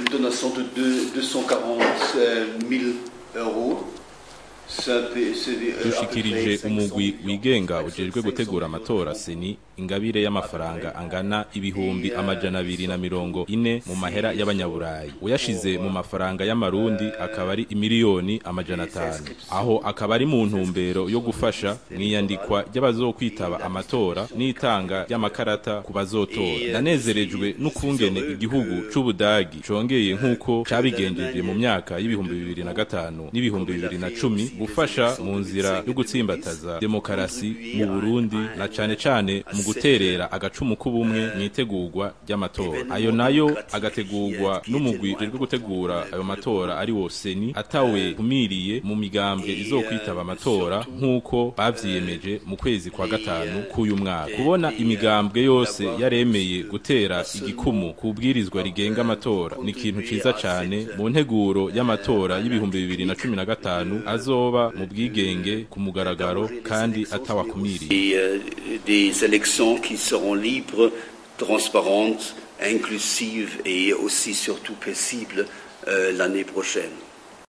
Une donation de 240 000 euros. Dushikirije umugwi wigenga ujejwe gutegura amatora CENI ingabire y'amafaranga angana 240,000 mu mahera y'abanyaburayi, uyashize mu mafaranga y'amarundi akaba ari 500,000,000. Aho akaba ari mu ntumbero yo gufasha mwiyandikwa ry'abazokwitaba amatora n'itanga ry'amakarata ku bazotora. Ndanezerejwe n'ukungene igihugu c'Ubudagi congeye, nk'uko cabigenjeje mu myaka y'2005 n'2010, gufasha mu nzira yo gutsimbataza demokarasi mu Burundi, na cane cane mu guterera agacumu k'ubumwe mw'itegurwa ry'amatora. Ayo nayo agategurwa n'umugwi ujejwe gutegura ayo matora ari wo CENI, atawe kumiriye mu migambwe izokwitaba amatora, nk'uko bavyiyemeje mu kwezi kwa gatanu k'uyu mwaka. Kubona imigambwe yose yaremeye gutera igikumu ku bwirizwa rigenga amatora ni ikintu ciza cane mu nteguro y'amatora y'2015 azoba mu bwigenge, ku mugaragaro kandi atawakumiriye. Des élections qui seront libres, transparentes, inclusives et aussi surtout paisibles l'année prochaine.